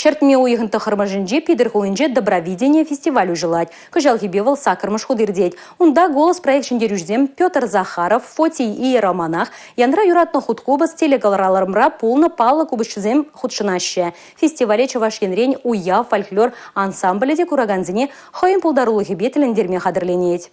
Ҫӗртме уйӑхӗн тӑххӑрмӗшӗнче Питӗр хулинче Добровидение фестиваль уҫӑлать. Кӑҫалхипе вӑл саккӑрмӗш хут иртет. Унта «Голос» проект ҫӗнтерӳҫисем Петр Захаров, Фотий Иеромонах, Янра юратнӑ хуткупӑс телекӑларӑмра пулнӑ паллӑ купӑсҫӑсем хутшӑнаҫҫӗ. Фестивале Чӑваш Енрен «Уяв» фольклор ансамблӗ те куракансене хӑйӗн пултарулӑхӗпе тӗлӗнтерме хатӗрленет.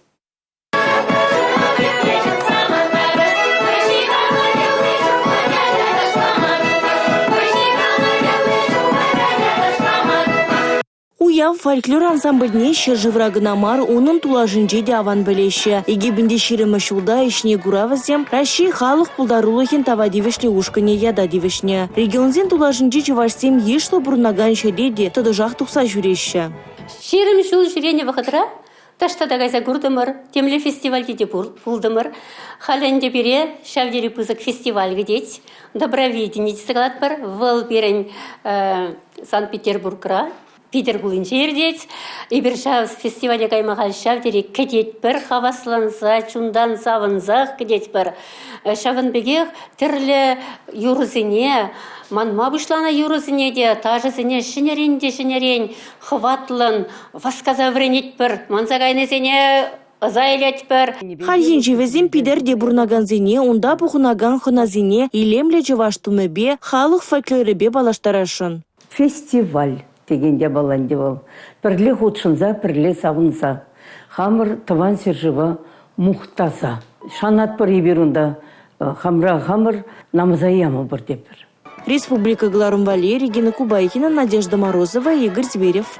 Уяв фольклор ансамбльне ҫӗршывра кӑна мар, унӑн тулашӗнче те аван пӗлеҫҫӗ. 2020-мӗш ҫулта ӗҫне кура вӗсем Раҫҫей халӑх пултарулӑхӗн тава тивӗҫлӗ ушкӑнӗ ята тивӗҫнӗ. Регионсен тулашӗнчи чӑвашсем йышлӑ пурӑнакан ҫӗре те тӑтӑшах тухса ҫӳреҫҫӗ. 20 ҫул ҫӳренӗ вӑхӑтра Таҫта та кайса куртӑмӑр, темле фестивальте те пултӑмӑр. Халӗ ӗнтӗ пире ҫав тери пысӑк фестиваль кӗтет. Добровидение тесе калатпӑр. Вӑл пирӗн Санкт-Петербургра, Питӗр хулинче иртет. Эпир ҫав фестивале кайма халь ҫав тери кӗтетпӗр, хавасланса, чунтан савӑнсах кӗтетпӗр. Ҫавӑн пекех тӗрлӗ юрӑсене, манма пуҫланӑ юрӑсене те, ташӑсене ҫӗнӗрен те ҫӗнӗрен хӑватлӑн Васкаса вӗренетпӗр, манса кайнисене ӑса илетпӗр. Хальхинче вӗсем Питӗрте пурӑнакансене, унта пухӑнакан хӑнасене илемлӗ чӑваш тумӗпе, халӑх фольклорӗпе паллаштарасшӑн. Фестиваль текен япала ӗнтӗ вӑл. Пӗрле хутшӑнса, пӗрле савӑнса, хамӑр тӑван ҫӗршыва мухтаса. Шанатпӑр эпир унта хамра хамӑр намӑса ямӑпӑр тепӗр. Республика кӑларӑм валли Регина Кубайкина, Надежда Морозова, Игорь Зверев.